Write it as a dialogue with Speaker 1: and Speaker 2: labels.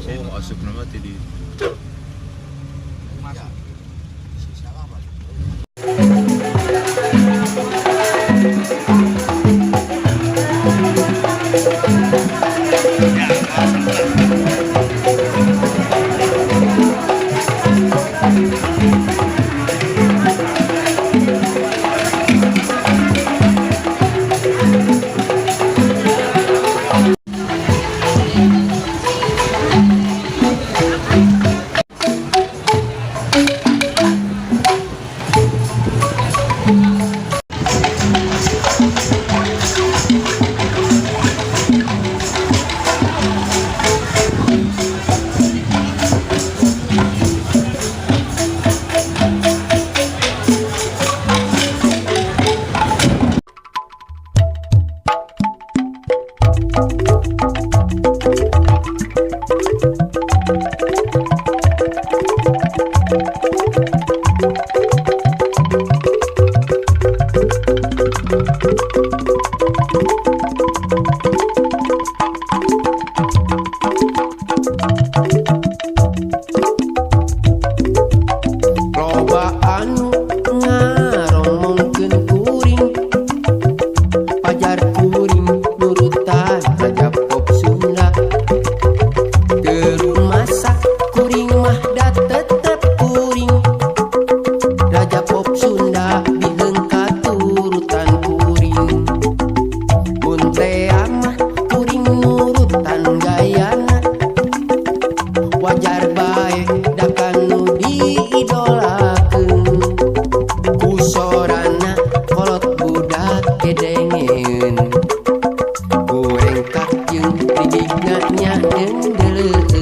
Speaker 1: Oh, asup nama ti di
Speaker 2: Masuk.
Speaker 3: Salah balik.
Speaker 2: Ya, masuk.
Speaker 4: Loba anu ngaromongkeun kuring, pajar kuring nurutan Raja Pop Sunda. Teu masak kuring mah da tetep kuring Raja Pop Sunda, biheung katurutan kuring. Mun tea mah kuring nurutan gayana, wajar bae da kanu diidolakeun. Ku sorana kolot budak kedengeun, ku engkak jeung bibigna nya deungdeuleun.